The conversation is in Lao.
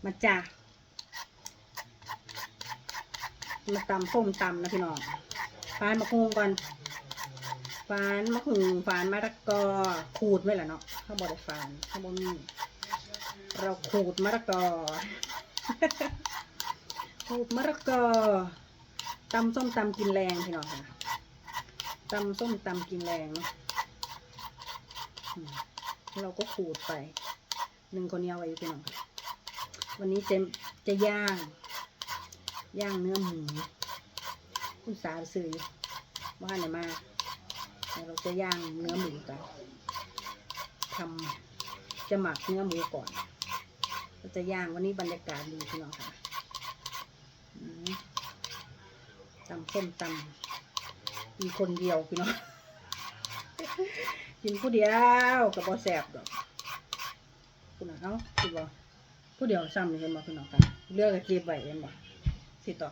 ມາຈ້າ ມາຕຳສົ້ມຕຳນະພີ່ນ້ອງ. ຝານໝາກຫຸ່ງກ່ອນ ຝານໝາກຫຸ່ງ ຝານມະລະກອ ຂູດໄວ້ລະເນາະ ເຮົາບໍ່ໄດ້ຝານ ເຮົາບໍ່ມີ ເຮົາຂູດມະລະກອ ຂູດມະລະກອ ຕຳສົ້ມຕຳກິນແລງພີ່ນ້ອງຄ່ະ ຕຳສົ້ມຕຳກິນແລງເນາະ. ອືມ ເຮົາກໍຂູດໄປ ໜຶ້ງເຂົ້າໜຽວໄວ້ຢູ່ພີ່ນ້ອງ. ວັນນີ້ຈະ ຈະຍ່າງ ຍ່າງເນື້ອໝູ ຄຸນສາໄປຊື້ຢູ່ ບໍ່ທັນໄດ້ມາ. ແລ້ວເຮົາຈະຍ່າງເນື້ອໝູກັນ ທຳ ຈະໝັກເນື້ອໝູກ່ອນ ແລ້ວຈະຍ່າງ. ວັນນີ້ບັນຍາກາດດີພີ່ນ້ອງຄ່ະ. ອືມ ຕຳສົ້ມຕຳ ກິນຄົນດຽວພີ່ນ້ອງ ກິນຜູ້ດຽວກໍບໍ່ແຊບດອກ. ພຸ້ນນະ ເອົາ ຄືບໍ່ ຜູ້ດຽວຊ້ຳນີ້ ເຫັນບໍ່ພີ່ນ້ອງຄ່ະ ເຫຼືອກໍເກັບໄວ້ ເຫັນບໍ່ ຊິຕໍ່.